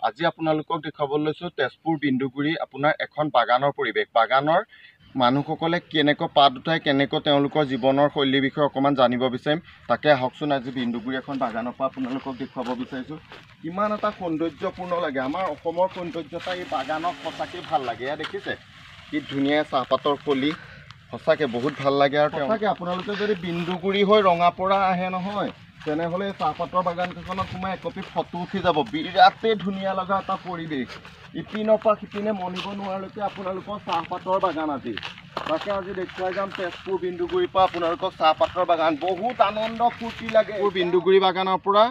আজি আপোনালোকক দেখুৱাবলৈ লৈছোঁ তেজপুৰ বিন্দুগুৰি আপোনাৰ এখন বাগানৰ পৰিৱেশ। বাগানৰ মানুহসকলে কেনেকৈ পাত উঠায়, কেনেকৈ তেওঁলোকৰ জীৱনৰ শৈলীৰ বিষয়ে অকণমান জানিব বিচাৰিম। তাকে আহকচোন আজি বিন্দুগুৰি এখন বাগানৰ পৰা আপোনালোকক দেখুৱাব বিচাৰিছোঁ। কিমান এটা সৌন্দৰ্যপূৰ্ণ লাগে আমাৰ অসমৰ সৌন্দৰ্যতা এই বাগানক সঁচাকৈ ভাল লাগে। এয়া দেখিছে কি ধুনীয়া চাহপাতৰ কলি, সঁচাকৈ বহুত ভাল লাগে। আৰু সঁচাকৈ আপোনালোকে যদি বিন্দুগুৰি হৈ ৰঙাপৰা আহে নহয়, তেনেহ'লে এই চাহপাতৰ বাগানকেইখনত সোমাই একপি ফটো উঠি যাব। বিৰাটেই ধুনীয়া লগা এটা পৰিৱেশ, ইপিনৰ পৰা সিপিনে মনিব নোৱাৰালৈকে আপোনালোকৰ চাহপাতৰ বাগান আজি। তাকে আজি দেখুৱাই যাম তেজপুৰ বিন্দুগুৰিৰ পৰা আপোনালোকক চাহপাতৰ বাগান। বহুত আনন্দ ফূৰ্তি লাগে। বিন্দুগুৰি বাগানৰ পৰা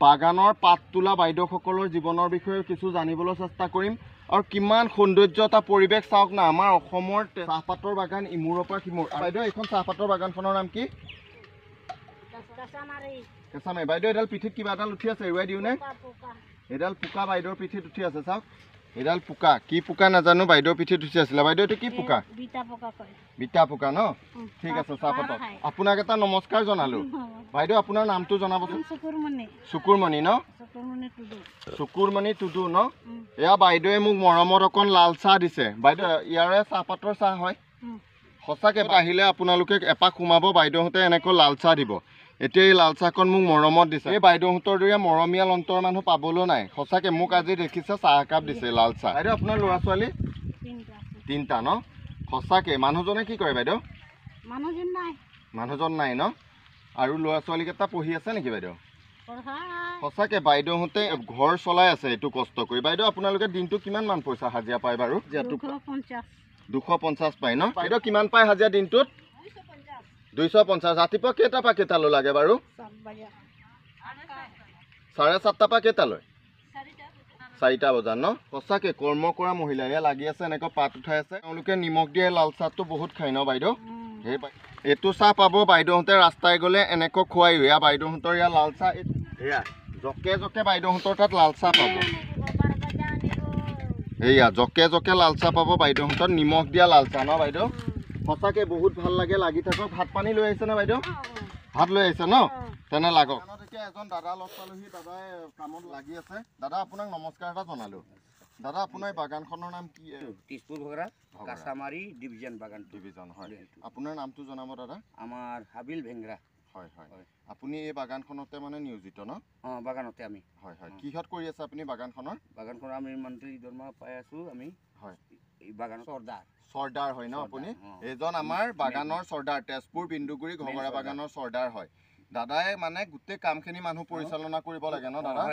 বাগানৰ পাত তোলা বাইদেউসকলৰ জীৱনৰ বিষয়ে কিছু জানিবলৈ চেষ্টা কৰিম। আৰু কিমান সৌন্দৰ্য এটা পৰিৱেশ চাওক না, আমাৰ অসমৰ চাহপাতৰ বাগান ইমূৰৰ পৰা সিমূৰ। বাইদেউ, এইখন চাহপাতৰ বাগানখনৰ নাম কি? কেঁচামাৰী। বাইদেউ, এডাল পিঠিত কিবা এডাল উঠি আছে, এৰুৱাই দিওঁ নে? এডাল পোকা বাইদেউৰ পিঠিত উঠি আছে, চাওক এডাল পোকা, কি পোকা নাজানো, বাইদেউৰ পিঠিত উঠি আছিলে। বাইদেউ, এইটো কি পোকা? বিটা পোকা ন? ঠিক আছে, চাহপাতৰ। আপোনাক এটা নমস্কাৰ জনালো। বাইদেউ, আপোনাৰ নামটো জনাবচোন। চুকুৰমণি ন? চুকুৰমণি টুডু ন? এয়া বাইদেৱে মোক মৰমত অকণ লাল চাহ দিছে। বাইদেউ, ইয়াৰে চাহপাতৰ চাহ হয়। সঁচাকৈ আহিলে আপোনালোকে এপাক সোমাব, বাইদেউহঁতে এনেকৈ লাল চাহ দিব। এতিয়া এই লাল চাহকণ মোক মৰমত দিছে। এই বাইদেউহঁতৰ দৰে মৰমীয়াল অন্তৰ মানুহ পাবলৈ নাই। সঁচাকৈ মোক আজি দেখিছে চাহ একাপ দিছে, লাল চাহ। বাইদেউ, আপোনাৰ ল'ৰা ছোৱালী তিনিটা ন? সঁচাকৈ মানুহজনে কি কৰে বাইদেউ? মানুহজন নাই ন? আৰু ল'ৰা ছোৱালীকেইটা পঢ়ি আছে নেকি বাইদেউ? সঁচাকৈ বাইদেউহঁতে ঘৰ চলাই আছে এইটো কষ্ট কৰি। বাইদেউ, আপোনালোকে দিনটো কিমান মান পইচা হাজিৰা পায় বাৰু? 250 পায় ন? বাইদেউ, কিমান পায় হাজিৰা দিনটোত? 250। ৰাতিপুৱা কেইটাৰ পৰা কেইটালৈ লাগে বাৰু? 7:30 পৰা কেইটালৈ? 4টা বজাত ন? সঁচাকৈ কৰ্ম কৰা মহিলা এয়া লাগি আছে, এনেকৈ পাত উঠাই আছে। তেওঁলোকে নিমখ দিয়ে লাল চাহটো বহুত খায় ন বাইদেউ? সেই এইটো চাহ পাব বাইদেউহঁতে ৰাস্তাই গ'লে এনেকৈ খুৱায়ো। এয়া বাইদেউহঁতৰ ইয়াৰ লাল চাহ, এয়া জকে জকে বাইদেউহঁতৰ তাত লাল চাহ পাব। এয়া জকে জকে লাল চাহ পাব বাইদেউহঁতৰ, নিমখ দিয়া লাল চাহ ন বাইদেউ? সঁচাকৈ বহুত ভাল লাগে। লাগি থাকক। ভাত পানী লৈ আহিছে নে বাইদেউ? ভাত লৈ আহিছে ন? তেনে লাগক। এতিয়া এজন দাদা লগ পালোহি, দাদাই কামত লাগি আছে। দাদা, আপোনাক নমস্কাৰ এটা জনালোঁ। দাদা, আপোনাৰ বাগানখনৰ নাম কি? তেজপুৰ ঘগৰা কাছামাৰী ডিভিজন বাগান। ডিভিজন, হয়। আপোনাৰ নামটো জনাব দাদা? আমাৰ হাবিল ভেংৰা। হয় হয়। আপুনি এই বাগানখনতে মানে নিয়োজিত ন? অঁ, বাগানতে আমি। হয় হয়। কিহত কৰি আছে আপুনি বাগানখনৰ? বাগানখনৰ আমি মান্থলি দৰমহা পাই আছোঁ আমি। হয়। এই বাগানৰ চৰ্দাৰ। চৰ্দাৰ হয় ন আপুনি? এইজন আমাৰ বাগানৰ চৰ্দাৰ, তেজপুৰ বিন্দুগুৰি ঘগৰা বাগানৰ চৰ্দাৰ হয়। দাদাই মানে গোটেই কামখিনি মানুহ পৰিচালনা কৰিব লাগে ন দাদা?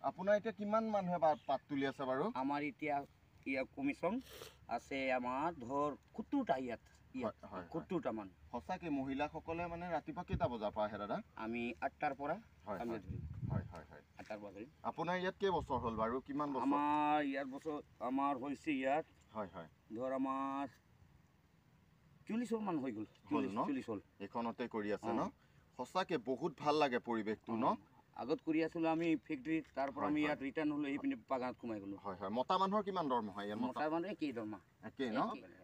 আপোনাৰ এতিয়া কিমান মানুহে পাত তুলি আছে বাৰু? আমাৰ এতিয়া ইয়াত কমিশ্যন আছে আমাৰ ধৰ 70টা, ইয়াত 70টা মান। সঁচাকৈ মহিলাসকলে মানে ৰাতিপুৱা কেইটা বজাৰ পৰা আহে দাদা? আমি 8টাৰ পৰা। হয় হয় হয় হয়। 8টাৰ পৰা ধৰি। আপোনাৰ ইয়াত কেইবছৰ হ'ল বাৰু? কিমান বছৰ? আমাৰ ইয়াত বছৰ আমাৰ হৈছে ইয়াত। হয় হয়। ধৰ আমাৰ 40 মান হৈ গ'ল। 40 হ'ল। এইখনতে কৰি আছে ন? সঁচাকৈ বহুত ভাল লাগে পৰিৱেশটো ন? আগত কৰি আছিলোঁ আমি ফেক্টৰীত, তাৰ পৰা আমি ইয়াত ৰিটাৰ্ণ হ'লো, এইপিনে বাগানত সোমাই গ'লো। হয় হয়। মতা মানুহৰ কিমান দৰমহা ইয়াত? মতা মানুহ একেই দৰমহা। একেই ন?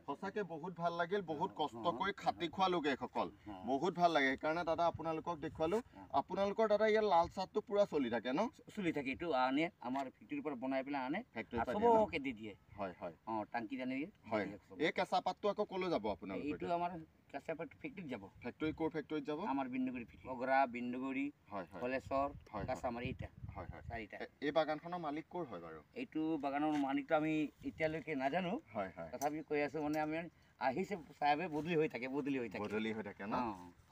সঁচাকৈ বহুত ভাল লাগিল। বহুত কষ্ট কৰি খাটি খোৱা লোক এইসকল, বহুত ভাল লাগে। সেইকাৰণে দাদা আপোনালোকক দেখুৱালোঁ। আপোনালোকৰ দাদা ইয়াত লাল চাহটো পূৰা চলি থাকে ন? চলি থাকে। এইটো আনে আমাৰ ফেক্টৰীৰ পৰা বনাই পেলাই আনে, চবকে দি দিয়ে। হয় হয়। অঁ, টাংকিত আনি দিয়ে। হয়। এই কেঁচা পাতটো আকৌ ক'লৈ যাব আপোনালোকৰ? এইটো আমাৰ কেঁচা পাত ফেক্টৰীত যাব। ফেক্টৰী ক'ৰ ফেক্টৰীত যাব? আমাৰ বিন্দুগুৰি, ঘগৰা, বিন্দুগুৰি, কলেশ্বৰ, কাছামাৰী, এইটা। হয় হয়, চাৰিটা। এই বাগানখনৰ মালিক ক'ৰ হয় বাৰু? এইটো বাগানৰ মালিকটো আমি এতিয়ালৈকে নাজানো। হয় হয়। তথাপি কৈ আছোঁ মানে আমি আহিছে চাহেবে, বদলি হৈ থাকে, বদলি হৈ থাকে, বদলি হৈ থাকে ন?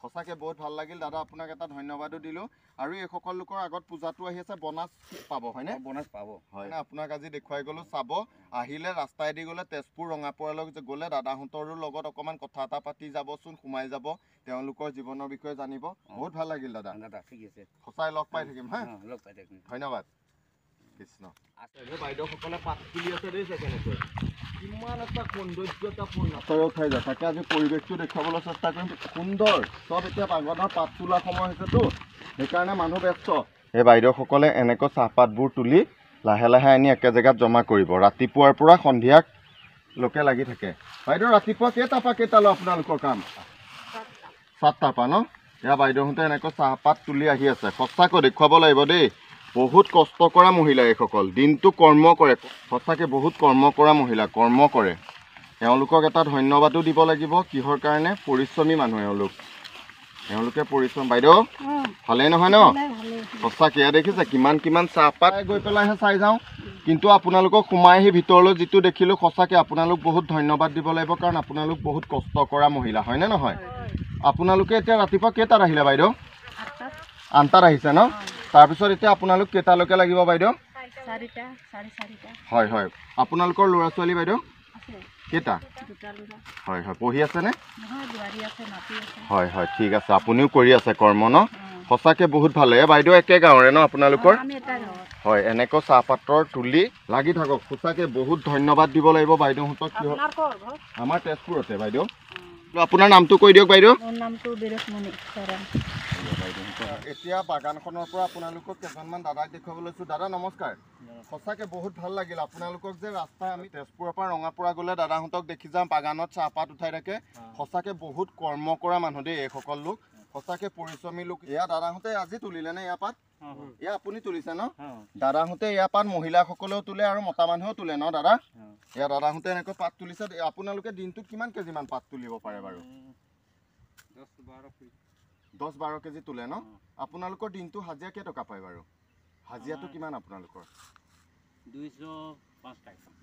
সঁচাকৈ বহুত ভাল লাগিল দাদা, আপোনাক এটা ধন্যবাদো দিলোঁ। আৰু এইসকল লোকৰ আগত পূজাটো আহি আছে, বোনাছ পাব হয়নে? বোনাছ পাব। হয়। আপোনাক আজি দেখুৱাই গ'লোঁ, চাব আহিলে ৰাস্তাইদি গ'লে তেজপুৰ ৰঙাপৰালৈ গ'লে দাদাহঁতৰো লগত অকণমান কথা এটা পাতি যাবচোন, সোমাই যাব, তেওঁলোকৰ জীৱনৰ বিষয়ে জানিব। বহুত ভাল লাগিল দাদা। দাদা ঠিক আছে, সঁচাই লগ পাই থাকিম। হা, লগ পাই থাকিম। ধন্যবাদ। কৃষ্ণ। বাইদেউসকলে পাত তুলি আছে দেখিছে কেনেকৈ, কিমান এটা সৌন্দৰ্যতাপূৰ্ণ উঠাই যায়। তাকে আজি পৰিৱেশটো দেখুৱাবলৈ চেষ্টা কৰিম। সুন্দৰ চব। এতিয়া বাগানৰ পাত তোলা সময় হৈছেতো, সেইকাৰণে মানুহ ব্যস্ত। এই বাইদেউসকলে এনেকৈ চাহপাতবোৰ তুলি লাহে লাহে আনি একে জেগাত জমা কৰিব। ৰাতিপুৱাৰ পৰা সন্ধিয়ালৈকে লাগি থাকে। বাইদেউ, ৰাতিপুৱা কেইটাৰ পৰা কেইটালৈ আপোনালোকৰ কাম? 7টাৰ পৰা ন? এয়া বাইদেউহঁতে এনেকৈ চাহপাত তুলি আহি আছে। সঁচাকৈ দেখুৱাব লাগিব দেই। বহুত কষ্ট কৰা মহিলা এইসকল, দিনটো কৰ্ম কৰে। সঁচাকৈ বহুত কৰ্ম কৰা মহিলা, কৰ্ম কৰে। এওঁলোকক এটা ধন্যবাদো দিব লাগিব, কিহৰ কাৰণে? পৰিশ্ৰমী মানুহ এওঁলোক, এওঁলোকে পৰিশ্ৰম। বাইদেউ ভালেই নহয় ন? সঁচাকৈ এয়া দেখিছে কিমান কিমান চাহপাত গৈ পেলাইহে চাই যাওঁ, কিন্তু আপোনালোকক সোমাই আহি ভিতৰলৈ যিটো দেখিলোঁ, সঁচাকৈ আপোনালোক বহুত ধন্যবাদ দিব লাগিব, কাৰণ আপোনালোক বহুত কষ্ট কৰা মহিলা, হয়নে নহয়? আপোনালোকে এতিয়া ৰাতিপুৱা কেইটাত আহিলে বাইদেউ? 8টাত আহিছে ন? তাৰপিছত এতিয়া আপোনালোক কেইটালৈকে লাগিব বাইদেউ? হয় হয়। আপোনালোকৰ ল'ৰা ছোৱালী বাইদেউ কেইটা? হয় হয়। পঢ়ি আছেনে? হয় হয়, ঠিক আছে। আপুনিও কৰি আছে কৰ্ম ন? সঁচাকৈ বহুত ভাল লাগে বাইদেউ। একে গাঁৱৰে ন আপোনালোকৰ? হয়। এনেকৈ চাহপাতৰ তুলি লাগি থাকক। সঁচাকৈ বহুত ধন্যবাদ দিব লাগিব বাইদেউহঁতক। কিয় আমাৰ তেজপুৰতে বাইদেউ। আপোনাৰ নামটো কৈ দিয়ক বাইদেউ। এতিয়া বাগানখনৰ পৰা আপোনালোকক কেইজনমান দাদাক দেখুৱাব লৈছোঁ। দাদা নমস্কাৰ। সঁচাকৈ বহুত ভাল লাগিল আপোনালোকক যে ৰাস্তা আমি তেজপুৰৰ পৰা ৰঙাপৰা গ'লে দাদাহঁতক দেখি যাওঁ বাগানত চাহপাত উঠাই থাকে। সঁচাকৈ বহুত কৰ্ম কৰা মানুহ দেই এইসকল লোক, সঁচাকৈ পৰিশ্ৰমী লোক। এয়া দাদাহঁতে আজি তুলিলে নে এয়া পাত? এয়া আপুনি তুলিছে ন? দাদাহঁতে এয়া পাত মহিলাসকলেও তোলে আৰু মতা মানুহেও তোলে ন দাদা? এয়া দাদাহঁতে এনেকৈ পাত তুলিছে। আপোনালোকে দিনটোত কিমান কেজিমান পাত তুলিব পাৰে বাৰু? 10-12 কেজি তোলে ন? আপোনালোকৰ দিনটো হাজিৰা কেইটকা পায় বাৰু? হাজিৰাটো কিমান আপোনালোকৰ? 205 টকা।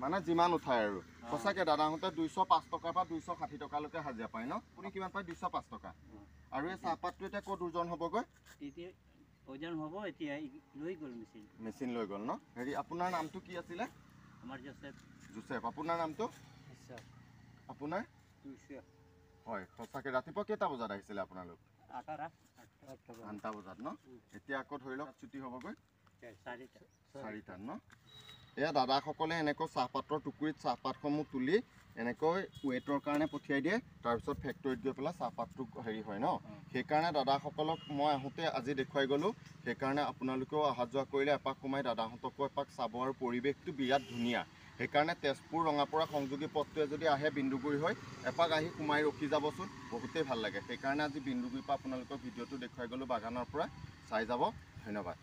মানে যিমান উঠায় আৰু। সঁচাকৈ দাদাহঁতে 205 টকাৰ পৰা 260 টকালৈকে হাজিৰা পায় ন? আপুনি কিমান পায়? 205 টকা। আৰু এই চাহপাতটো এতিয়া ক'ত ওজন হ'বগৈ? ওজন হ'ব এতিয়া লৈ গ'ল মেচিন। মেচিন লৈ গ'ল ন? হেৰি আপোনাৰ নামটো কি আছিলে? আমাৰ জোচেফ। জোচেফ। আপোনাৰ নামটো? আপোনাৰ? হয়। সঁচাকৈ ৰাতিপুৱা কেইটা বজাত আহিছিলে আপোনালোক? 8টা বজাত ন? এতিয়া আকৌ ধৰি লওক ছুটি হ'বগৈ 4টাত ন? এয়া দাদাসকলে এনেকৈ চাহপাতৰ টুকুৰিত চাহপাতসমূহ তুলি এনেকৈ ৱেটৰ কাৰণে পঠিয়াই দিয়ে, তাৰপিছত ফেক্টৰীত গৈ পেলাই চাহপাতটো হেৰি হয় ন? সেইকাৰণে দাদাসকলক মই আহোঁতে আজি দেখুৱাই গ'লোঁ। সেইকাৰণে আপোনালোকেও অহা যোৱা কৰিলে এপাক সোমাই দাদাহঁতকো এপাক চাব। আৰু পৰিৱেশটো বিৰাট ধুনীয়া। সেইকাৰণে তেজপুৰ ৰঙাপৰা সংযোগী পথটোৱে যদি আহে বিন্দুগুৰি হৈ এপাক আহি সোমাই ৰখি যাবচোন, বহুতেই ভাল লাগে। সেইকাৰণে আজি বিন্দুগুৰিৰ পৰা আপোনালোকৰ ভিডিঅ'টো দেখুৱাই গ'লোঁ বাগানৰ পৰা, চাই যাব। ধন্যবাদ।